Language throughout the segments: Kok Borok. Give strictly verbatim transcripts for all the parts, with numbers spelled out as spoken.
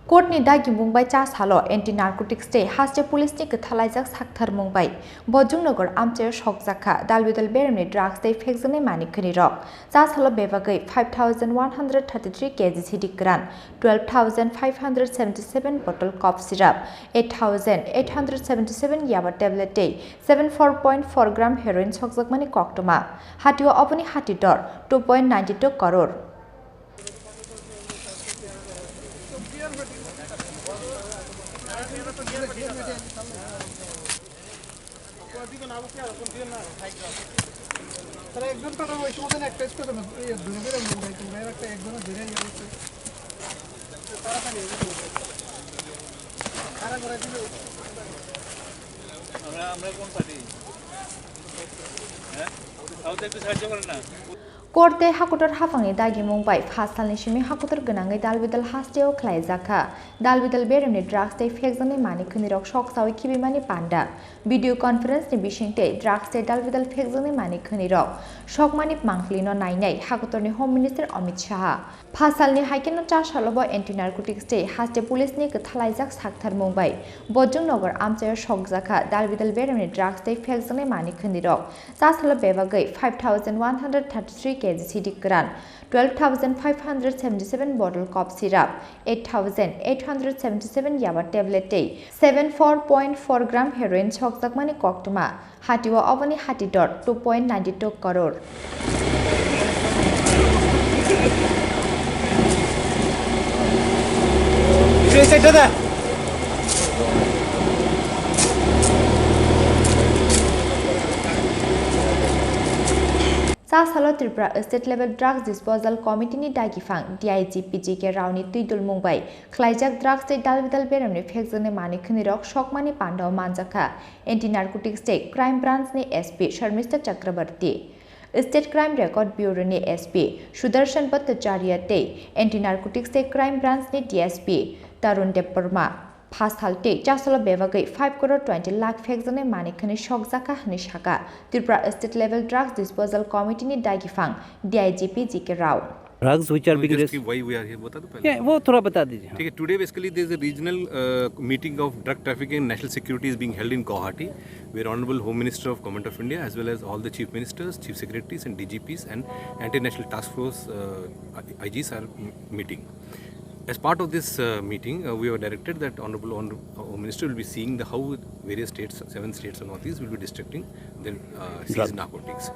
Court ni dagimung bai cha salo anti narcotics tei haste police ni kwthalaijak saktharmung bai Bojongnagar amchaio sokjakha dalbidal beremni drugs tei phekjaknai manwi khwnirok. Cha salo bebagwi five thousand one hundred thirty-three K G sidi kwran, twelve thousand five hundred seventy-seven bottle cough syrup, eight thousand eight hundred seventy-seven yaba tablet tei seven four point four gram heroin sokjakmani koktwma. Hatio oboni hati dor two point nine two crore. তারা একজন তো ওই সময় একটা স্পেস হবে, এই ধরে ধরে মনে হয়, তোমরা এর একটা একজনের ধরে ইয়ে করছে। তারা খালি এগুলো করছে। তারা করে দিল। আমরা, আমরা কোন পার্টি? হ্যাঁ? কাউকে একটু সাহায্য করেন না। Court tei hakotor haphangni dagimung bai pha salni simi hakotor gwnangwi dalbidal hasteo khlaijakha. Dalbidal beremni drugs tei phekjaknai manwi khwnirok soksawi khibimani panda. Video conference ni bisingtwi drugs tei dalbidal phekjaknai manwi khwnirok sokmani mangpili no nainai hakotorni Home Minister Amit Shah. Pha salni haikheno cha salobo anti narcotics tei haste police ni kwthalaijak saktharmung bai Bojongnagar amchaio sokjakha dalbidal beremni drugs tei phekjaknai manwi khwnirok. Cha salo bebagwi five thousand one hundred thirty-three K G sidi kwran, twelve thousand five hundred seventy-seven bottle cough syrup, eight thousand eight hundred seventy-seven yaba tablet tei seven four point four gram heroin sokjakmani koktwma. Hatio oboni hati dor two point nine two crore. Cha salo Tripura State Level Drugs Disposal Committee ni dagifang D I G P G K Rao ni twidulmung bai khlaijak drugs tei dalbidal beremni phekjaknai manwi khwnirok sokmani pandao manjakha Anti Narcotics tei Crime Branch ni S P Sharmista Chakrabarti, State Crime Record Bureau ni S P Sudarshan Bhattacharya tei Anti Narcotics tei Crime Branch ni D S P Tarun Debbarma. Pha sal tei cha salo bebagwi five crore twenty lakh phekjaknai manwi khwnwi sokjakha hwnwi sakha Tripura State Level Drugs Disposal Committee ni dagifang D I G P G K Rao. Drugs which are being just dis- कि why we are here, बता दो पहले। Yeah, वो थोड़ा बता दीजिए, हाँ। ठीक है, today basically there is a regional, uh, meeting of drug trafficking and national security is being held in Guwahati, where Honorable Home Minister of Government of India as well as all the Chief Ministers, Chief Secretaries and D G Ps and Anti-National Task Force, uh, I Gs are m-, meeting. As part of this, uh, meeting, uh, we were directed that Honorable Hon-, uh, Home Minister will be seeing the how various states, seven states of Northeast will be restricting their, uh, seized drugs. Narcotics.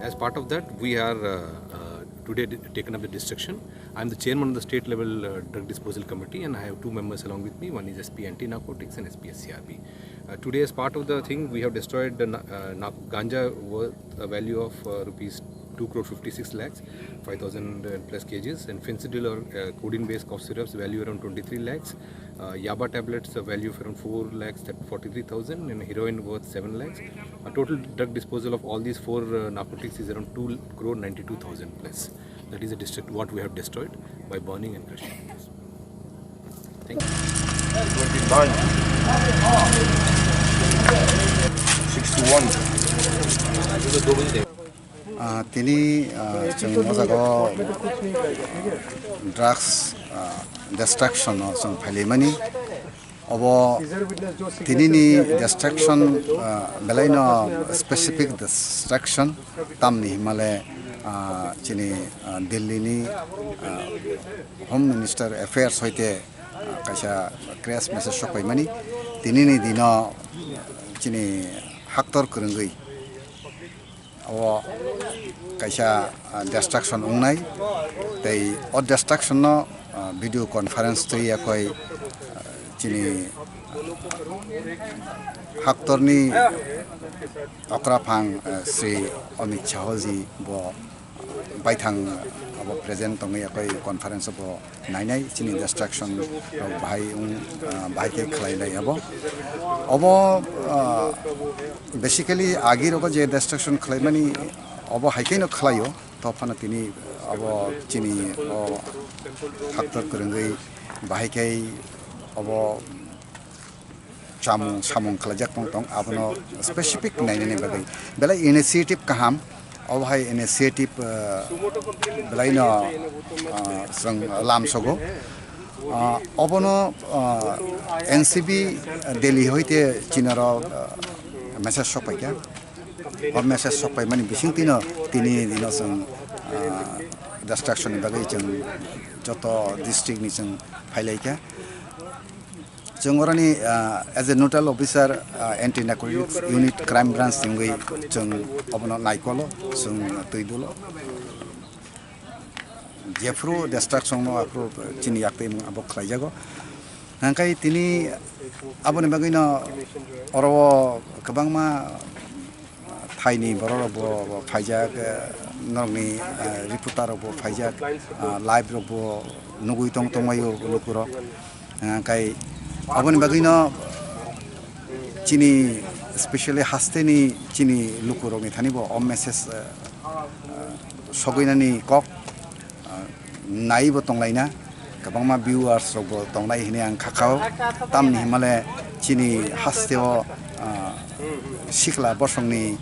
As part of that, we are, uh, uh, today d-, taken up the destruction. I'm the chairman of the state level, uh, drug disposal committee, and I have two members along with me. One is S P anti narcotics and S P S C R B. Uh, today, as part of the thing, we have destroyed the na-, uh, na-, ganja worth a value of, uh, rupees two crore fifty-six lakhs, five thousand plus K Gs, and fentanyl or, uh, codeine-based cough syrups value around twenty-three lakhs, uh, yaba tablets, uh, value of around four lakhs forty-three thousand, and heroin worth seven lakhs. Uh, total drug disposal of all these four, uh, narcotics is around two crore ninety-two thousand plus. That is the district what we have destroyed by burning and crushing. Thank you. Twenty-nine. Sixty-one. Ah, tini, ah, chwng o jaga o drugs, ah, destruction o chwng phailaimani. Obo tinini destruction, ah, belaino specific destruction, tamni himale, ah, chini, ah, Delhi ni, ah, Home Minister Affairs hoite, ah, kaisa press message sopaimani. Tinini dino chini haktor kwrwngwi o kaisa, ah, destruction wngnai, tei o destruction no, ah, video conference twi yakoi, ah, chini haktorni okraphang, ah, Sri Amit Shahoji bo baithang abo present tongwi yakoi conference o bo nainai chini destruction rok bahai wng, ah, bahai khe khlai lai abo. Obo, ah, basically agi rogo je destruction khlaimani obo hai khe no khlaio, to phano tini abo chini o haktor kwrwngwi bahai khe obo chamung samung khlaijak tong tong, abono specific nainani bagwi belai initiative kaham, obo hai initiative, ah, belaino, ah, chwng lamsogo. Ah, obono, ah, N C B Delhi hoite chinaro, ah, message sokpaikha. O message sokpaimani bising tino tini dino chwng, ah, destruction ni bagwi chwng joto district ni chwng phailaikha. Chwng oroni, ah, as a nodal officer, ah, anti narcotics unit, crime branch ni wngwi chwng obono naikolo, chwng twi dulo. Jephru destruction no aphru chini yaktwi abo khlaijago. Hangkai tini aboni bagwino oro kwbangma thaini borok rok bo, bo phaijak, eh, norokni, eh, reporter rok bo phaijak, ah, live rok bo nugwi tong tongmaio lukurok. Hingkhe aboni bagwino chini, specially hasteni chini lukurokni thani bo o message, eh, eh, sogwinani kok, eh, naiwi bo tonglaina. Kwbangma viewers rok bo tongnai hinwi ang kha khao. Tamni himale chini hasteo, ah, sikla bosongni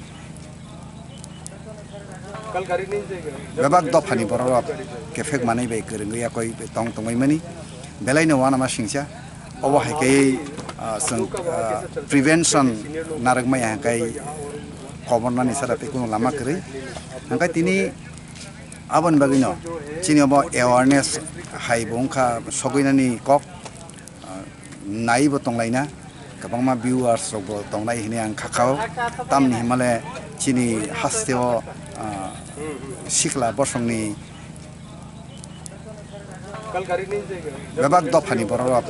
bebak dophani borok rok kephek manwi bai kwrwngwi yakoi tong tongwi mani. Belai no uanama singcha. Obo hai khe, ah, chwng, ah, prevention narwkmaya hwnkhe kobornani sara tei kunu lama kwrwi. Hwnkhe tini aboni bagwino chini obo awareness hai bo wngkha sogwinani kok. Ah, naiwi bo tonglaina, kwbangma viewers rok bo tongnai hinwi ang kha khao. Tamni himale chini hasteo, ah, sikla bosongni bebak dophani borok rok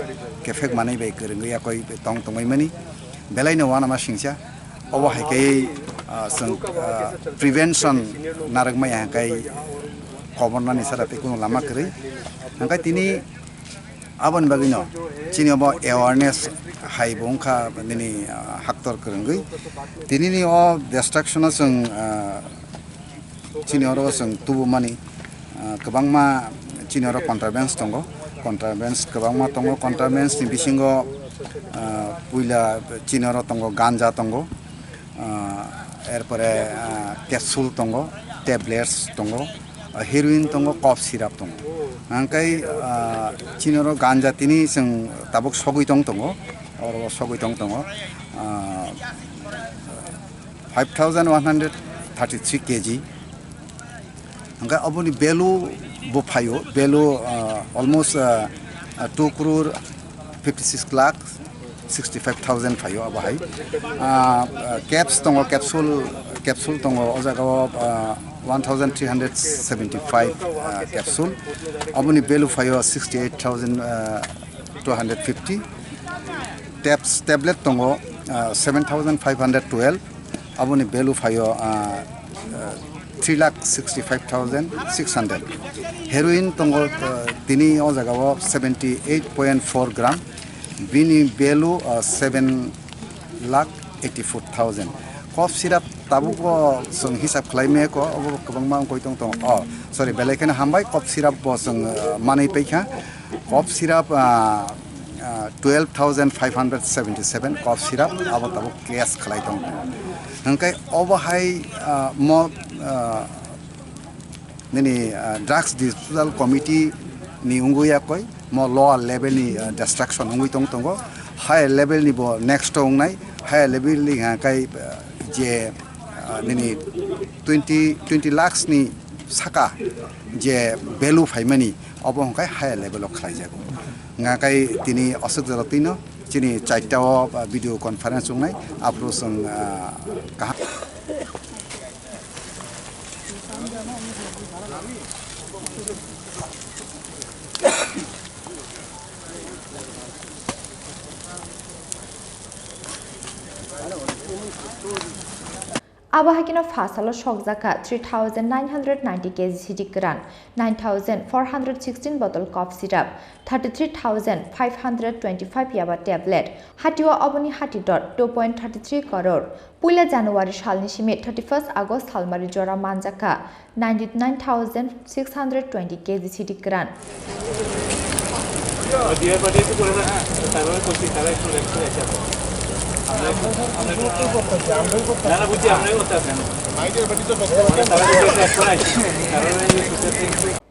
kephek manwi bai kwrwngwi yakoi tong tongwi mani. Belai no uanama singcha. Obo hai khe, ah, chwng, ah, prevention narwkmaya hwnkhe kobornani sara tei kunu lama kwrwi. Hwnkhe tini aboni bagwino chini obo awareness hai bo wngkha nini, ah, haktor kwrwngwi. Tinini o destruction o chwng, ah, chini oro chwng tubumani, ah, kwbangma chini oro contraband tongo. Contraband kwbangma tongo. Contraband ni bisingo, ah, puila chini oro tongo, ganja tongo. Ah, erpore, ah, capsule tongo, tablets tongo, ah, heroin tongo, cough syrup tongo. Hwnkhe, ah, chini oro ganja tini chwng tabuk sogwi tong tongo, oro sogwi tong tongo, ah, five thousand one hundred thirty-three K G. Hwnkhe oboni value bo phaio, value, ah, almost, ah, ah, two crore fifty-six lakh sixty-five thousand phaio abo hai. Ah, ah, caps tongo, capsule, capsule tongo, o jaga o, ah, one thousand three hundred seventy-five, ah, capsule. Oboni value phaio sixty-eight thousand, ah, two hundred fifty. Tabs-, tablet tongo, ah, seven thousand five hundred twelve. Aboni value phaio, ah, ah, three lakh sixty-five thousand six hundred. Heroin tongo, ah, tini o jaga o seventy-eight point four gram. Bini value, ah, seven lakh eighty-four thousand. Cough syrup tabuk o chwng hisab khlai maya ko, obo kwbangma wngwi tong tong. Oh, sorry, belai kheno hambai, cough syrup bo chwng, ah, manwi paikha. Cough syrup, ah, ah, twelve thousand five hundred seventy-seven cough syrup abo tabuk case khlai tong. Hwnkhe obo hai, ah, mo, ah, nini, ah, drugs disposal committee ni wngwi yakoi mo lower level ni, ah, destruction wngwi tong tongo. Higher level ni bo next o wngnai, higher level ni hwnkhe, ah, je, ah, nini twenty, twenty lakhs ni saka je value phaimani, obo hwnkhe higher level o khlaijago. Hwnkhe tini aswk jora twino chini chaita o, ah, video conference wngnai, aphuru chwng, ah, kaham. Abo hai kheno pha salo sokjakha three thousand nine hundred ninety K G sidi kwran, nine thousand four hundred sixteen bottle cough syrup, thirty three thousand five hundred twenty five yaba tablet. Hatio oboni hati dot two point thirty three crore. Puila January salni simi thirty first August salmari jora manjakha ninety nine thousand six hundred twenty K G sidi kwran.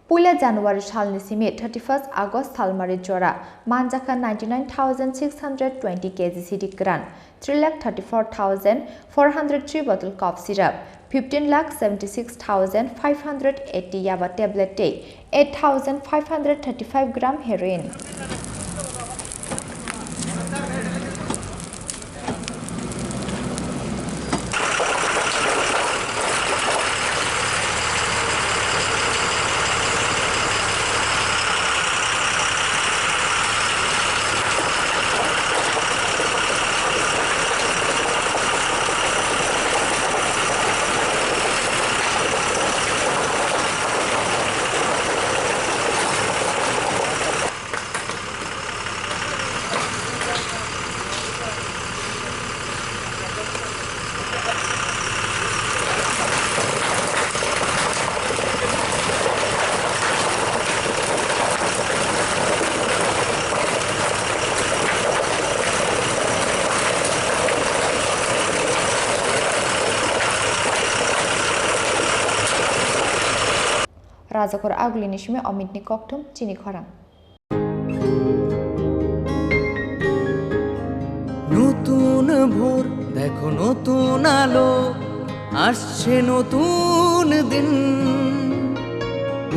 Puila January salni simi thirty-first August salmari jora manjakha ninety-nine thousand six hundred twenty K G C D kwran, three lakh thirty-four thousand four hundred three bottle cough syrup, fifteen lakh seventy-six thousand five hundred eighty yaba tablet tei eight thousand five hundred thirty-five gram heroin. Rajakor Agulini simi Omitni kokthum chini khorang. নতুন ভোর, দেখো নতুন আলো, আসছে নতুন দিন।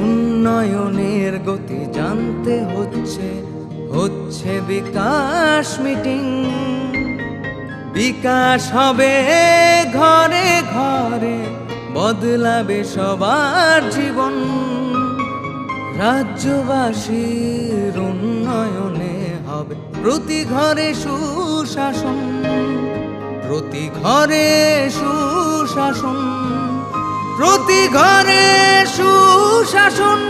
উন্নয়নের গতি জানতে হচ্ছে, হচ্ছে বিকাশ মিটিং। বিকাশ হবে ঘরে ঘরে, বদলাবে সবার জীবন। রাজ্যবাসীর উন্নয়নে হবে প্রতি ঘরে সুশাসন, প্রতি ঘরে সুশাসন, প্রতি ঘরে সুশাসন।